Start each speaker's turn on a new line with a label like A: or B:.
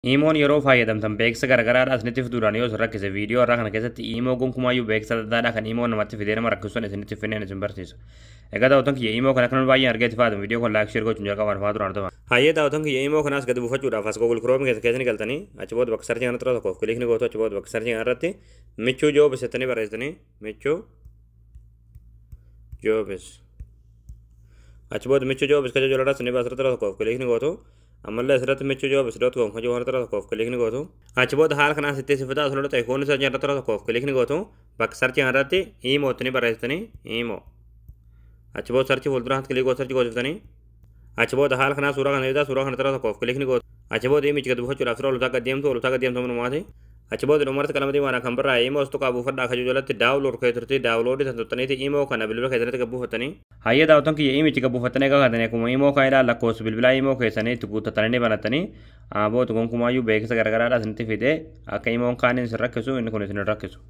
A: Imoon yeroo fayyadamtan beeksisa garagaraadhaa isinitti fiduudhaan yoo isin rakkise, viidiyoo irraa kana keessatti imoo gonkumaayyuu beeksisa adda addaadhaa kan imoo namatti fidee nama rakkisuun isinitti finneen isin barsiisa. Egaa daawwattoon kiyya, imoo kana kan baay'een argee itti fayyadamu, viidiyoo kun like, share gochuun jalqabaan fa'aa duraan ta'an. Hayyee daawwattoon kiyya, imoo kanaas gadi buufachuudhaaf as Google Chrome keessa keessanii galtanii, achi booda bakka search kanatti tokkoof click ni gootu. Achi booda bakka search kanarratti Michuu Jobs jettanii barreessitanii, Michuu Jobs. Achi booda Michuu Jobs kaja jala ni baasirratti tokkoof click ni gootu. Ammallee asirratti michuujobs.com kan jiru irratti tokkoof click ni gootu. Achi booda haala kanaan sitti sifataa asirratti ta'e koon isa irratti tokkoof click ni gootu. Bakka search kanarratti imo ni barreessitanii, imo. Achi booda search fuulduraatti click gootu, search goosiftanii. Achi booda haala kanaa suuraa kana ibsaa, suuraa kana irratti tokkoof click ni gootu. Achi booda imichi gadi buufachuudhaaf suuraa olutaa gad deemtu, olutaa gad deemtu manumaati. Achi booda dhumarratti qalama diimaadhaan kan barraa'e imo tuqaa buufadhaa kajuu jalatti download kee turti, download san tuttaniiti imo kana bilbila keessanitti gad buufattanii. Hayyee daawwattoon kiyya, imichi gad buufattanii egaa kaatanii, akkuma imo kan ilaalu lakkoofsa bilbilaa imo keessanii itti guuttatanii ni banattanii, booda gonkumaayyuu beeksisa garagaraadhaa isinitti fidee akka imoon kaaniin isin rakkisu inni kun isin hin rakkisu.